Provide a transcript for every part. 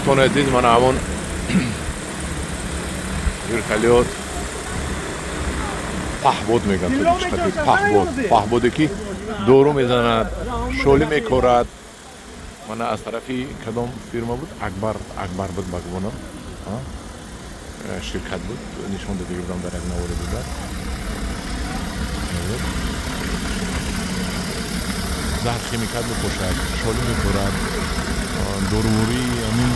Дӯстони азиз, мана ҳамон вертолёт, паҳбод мегӯянд тоҷикӣ, паҳбод, паҳбоде ки дору мезанад, шолӣ мекорад. Мана аз тарафи кадом фирма буд, Акбар, Акбар буд, ба гумонам, ширкат буд, нишон дода будам дар як навори дигар. Заҳр химикат мепошад, шолӣ мекорад, дорувории ҳамин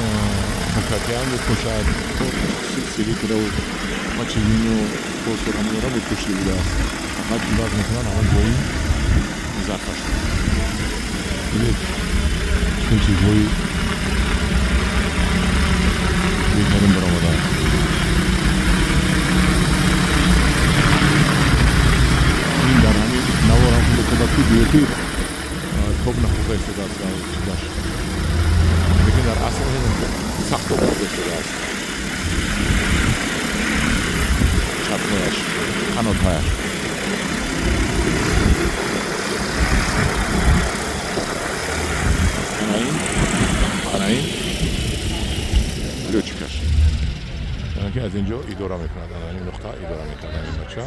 хокатиам мепошад, селитрау мочевину, фосфор, ҳамонро мепошида будааст, фақат иваз мекунад ҳамон ҷои зарфаш. Бинед, чун чизҳои беҳтарин баромадааст. Ин дар ҳамин наворам кӯдак гӯё ки тоб нахӯрда истодааст чизаш, лекин дар асл сахт тоб хӯрда истодааст, чархҳояш, қанотҳояш. Ана ин лётчикаш, яъне ки аз ин ҷо идора мекунад, ана ин нуқта идора мекунад ин бача.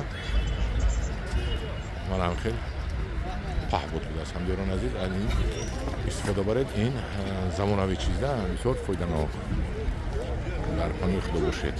Мана ҳам хел паҳбод будааст. Ҳамдиёрони азиз, аз ин истифода баред, ин замонавӣ чизда бисёр фоиданок. Дар паноҳи Худо бошед.